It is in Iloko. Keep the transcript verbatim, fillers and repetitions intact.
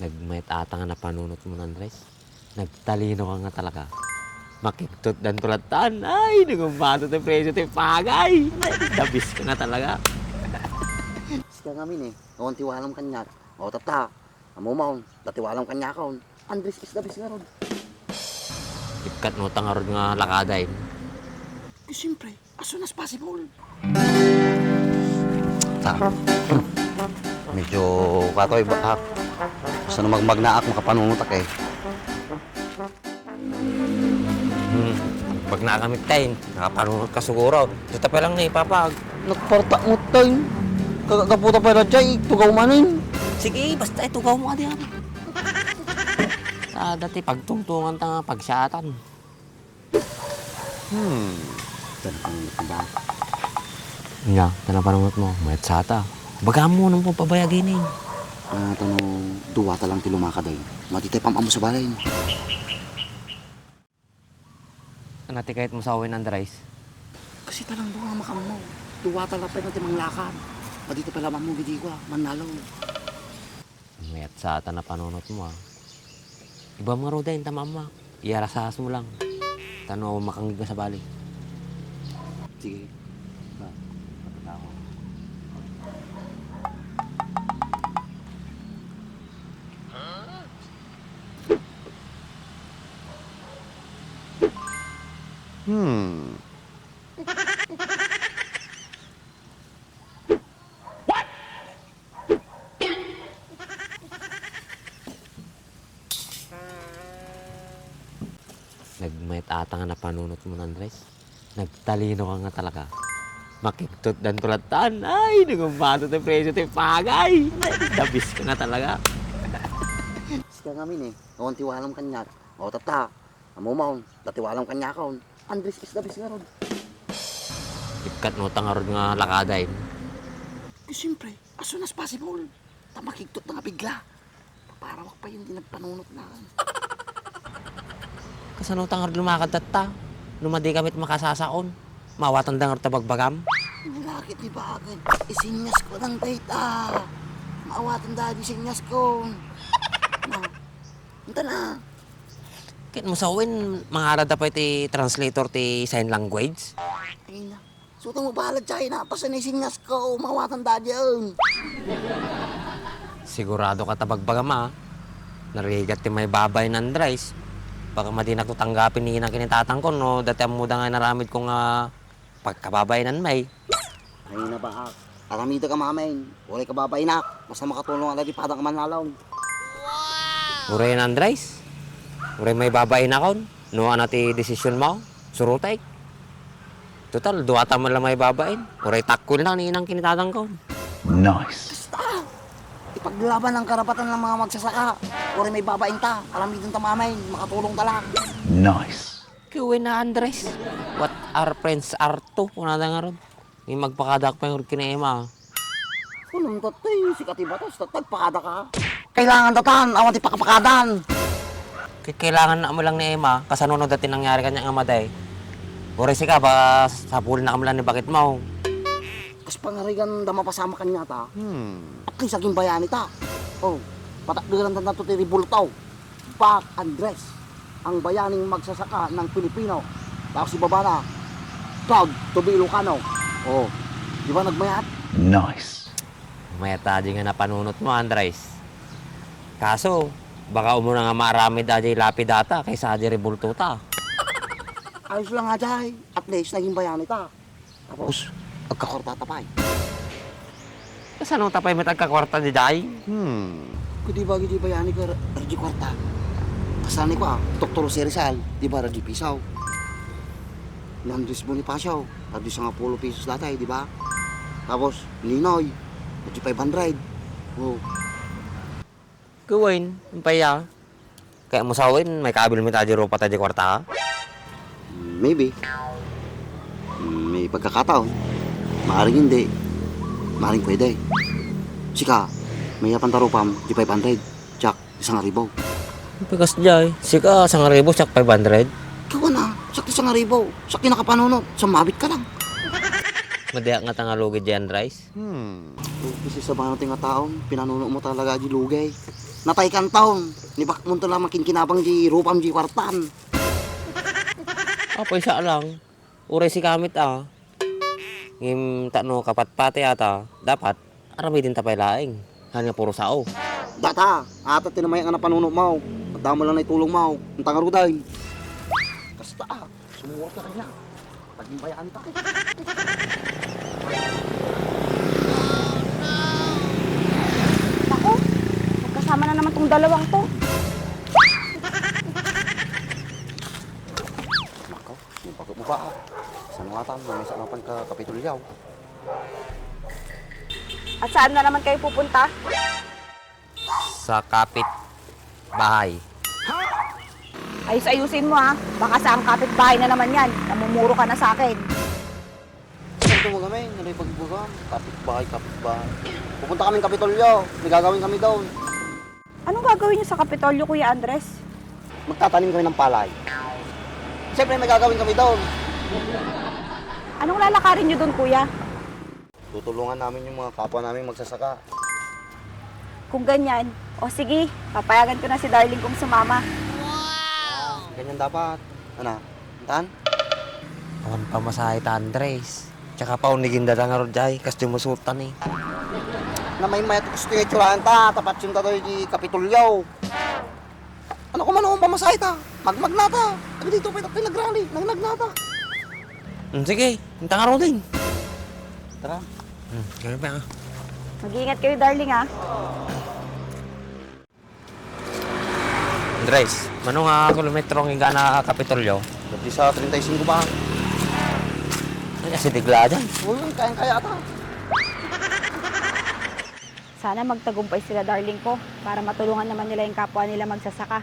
Nagmayat ata nga napanunotmo, Andres. Nagtalino ka nga talaga. Makigtutdan to lattan. Ay, nagumbato ti presyo ti pagay. Ay, dabis ka nga talaga. Sika ngamin eh. Awan ti walam kaniak. O, tatta. Ammom, dati walam kaniakon. Andres is the best ngarud. Ikkat no ta ngarud nga lakada, eh. Eh, siyempre. As soon as possible. Ta. Medyo katoy ba, ha? Basta no magmagnaak, makapanunotak eh. Hmm. Magna kami, Tay. Nakapanunot ka siguro. Dita pa lang ni Papa. Nagpartak mo, Tay. Kagagaputa pa lang, Tay. Tugaw manin. Sige, basta itugaw mo, adi, ano. Sa dati, pagtungtungan ta nga, pagsaatan. Hmm. Tan ang ba? Nya, tan ang panunot mo, mayat sata. Baga mo nang pabayag ini. Ah, tano, duwa ta lang ti lumakad ay. Madi tay pam-ammo sa balay. Ano ti kayat mo sa uwin, Andres? Kasi talang duwa makammo. Duwa ta lang pay nga ti manglakad. Madi tay pay lamang mo, gidi ko, ah. Manalo. Mayat sa ata napanunot mo, ah. Ibam nga ruda yung tamama. Iyarasas mo lang. Tano makangig nga sa bali. Sige. Ba, kapit ako. Hmm. Nagmayat ata nga napanunot mo, Andres. Nagtalino ka nga talaga. Makigtutdan to lattan. Ay, nagumbato ti presyo ti pagay. Ay, dabis ka nga talaga. Sika ngamin eh. Awan ti walam kaniak. O, tatta. Ammom, dati walam kaniakon. Andres is the best ngarud. Ikkat no ta ngarud nga lakada, eh. Eh, siyempre, as soon as possible. Ta makigtot na nga bigla. Paparawak pa yun, di nagpanunot na. Kasano ta ngarud lumakad tatta? No madi kami makasasaon. Maawatan da ngarud ta bagbagam? Nalakit ni bagay. Isinyas ko lang dayta. Maawatan da di sinyas ko. Na. Anta na. Ket mo sa uwin, mangarad da pay ti translator ti sign language? Ay na. Suta mo bahala, China. Basta naisinyas ko, maawatan da diyan. Sigurado ka ta bagbagam, ah. Narigat ti maibabain, Andres. Baka madinak to tanggapi ni inang ken ni tatang ko, no dati ammo da nga inaramid ko nga pagkababainan may. Ay na ba, ah? Aramidek a mamin. Uray kababainak. Basta makatulong a dagiti padang a mannalong. Uray, Andres. Uray maibabainakon. No, ano ti desisyon mo? Surutek. Total, duwata man lang maibabain. Uray takkel na ni inang ken ni tatang ko. Nice. Basta, ipaglaban ang karapatan ng mga magsasaka. Uray maibabain ta. Aramiden ta mamin. Makatulong ta lang. Nice. Kiwin na, Andres. What are friends are to? Kunada nga ron. May magpakadak pa yung kinema. Kunam tatay, sika ti batas, ta-, tagpakada ka. Kailangan datan, awan ti pakapakadan. Kay-, kailangan na mo lang ni Emma, kasano no dati nangyari kanya nga maday. Uray sika, ba, sapul na kami lang ni bakit mo. Kas pangarigan da mapasama kanya ta. Hmm. At least, aging bayani ta. Oh, patakderan ta na to ti ribulto. Back Andres, ang bayaning magsasaka ng Pilipino. Tapos ibaba na, proud to be Ilocano. Oh, di ba nagmayat? Nice. Mayat adi nga napanunot mo, Andres. Kaso, baka umuna nga maaramid adi lapid ata kaysa adi ribulto ta. Ayos lang nga, Jay. At least, naging bayani ta. Tapos, agkakwarta ta pay. Kasano ta pay met agkakwarta, Jay? Hmm. Kung di ba, di bayani ka, radyo kwarta. Kasani ko, ah, Doktor Jose Rizal, di ba, radyo pisaw. Ni Andres Bonifacio, radyo sangapulo pesos dati, di ba? Tapos, Ninoy, radyo five hundred. Oh. Kuwain, impaya. Kaya mo sawin, may kabil mo tayo rupa tayo kwarta, ha? Maybe. May pagkakataon. Maaring hindi. Maaring pwede. Sika, may yapan ta rupam, di five hundred. Tsak, isang aribo. Pikas jay. Sika, isang aribo, tsak five hundred. Kawan na, tsak isang aribo. Tsak di nakapanunot. Sa mabit ka lang. Madiak nga tangalugi dyan, Rice. Hmm. Kasi sa mga tingataon, pinanuno mo talaga di lugay. Natay kanton, ni bakmunto la makinkinabang di rupam di kwartan. Apay sa lang. Uray sikamit a. Ngem ta no kapatpati ata, dapat aramidenta pay laeng. Haan nga puro sao. Data, ata ti namaya nga napanunotmo. Adda mo lang naitulongmo. Anta ngaruden. Kasta a. Sumuot ka kanya. Paging bayaan ta. Naku, magkasama na naman tong dalawang to. Nako, yung bago mo ba? Saan nga tan? May saan naman ka Kapitolyo? At saan na naman kayo pupunta? Sa kapit bahay. Ayus-ayusin mo, ha. Baka sa ang kapitbahay na naman yan. Namumuro ka na sa akin. Ito mo kami, nalipagbugan. Kapitbahay, kapitbahay. Pupunta kaming Kapitolyo. May gagawin kami doon. Anong gagawin niyo sa Kapitolyo, Kuya Andres? Magtatanim kami ng palay. Siyempre, may gagawin kami doon. Anong lalakarin niyo doon, Kuya? Tutulungan namin yung mga kapwa namin magsasaka. Kung ganyan, o sige, papayagan ko na si darling kong sumama. Ganyan dapat. Ano? Tan? Awan pamasahe ta, Andres. Tsaka pa, unigin dada nga rod jay, kas di mo sutan eh. Na may mayat gusto nga itsurahan ta, tapat yung tatoy di Kapitolyo. Ano ko man ang pamasahe ta? Magmag na ta. Taga dito pa yung nagrally. Nangnag na ta. Hmm, sige, inta nga rodin. Tara. Hmm, ganun pa, ah. Mag-iingat kayo, darling, ah. Andres, mano nga kilometro nga inggana Kapitolyo? Dati sa treinta y cinco ba? Ay, kasi digla dyan. Uy, kayang-kaya ata. Sana magtagumpay sila, darling ko, para matulungan naman nila yung kapwa nila magsasaka.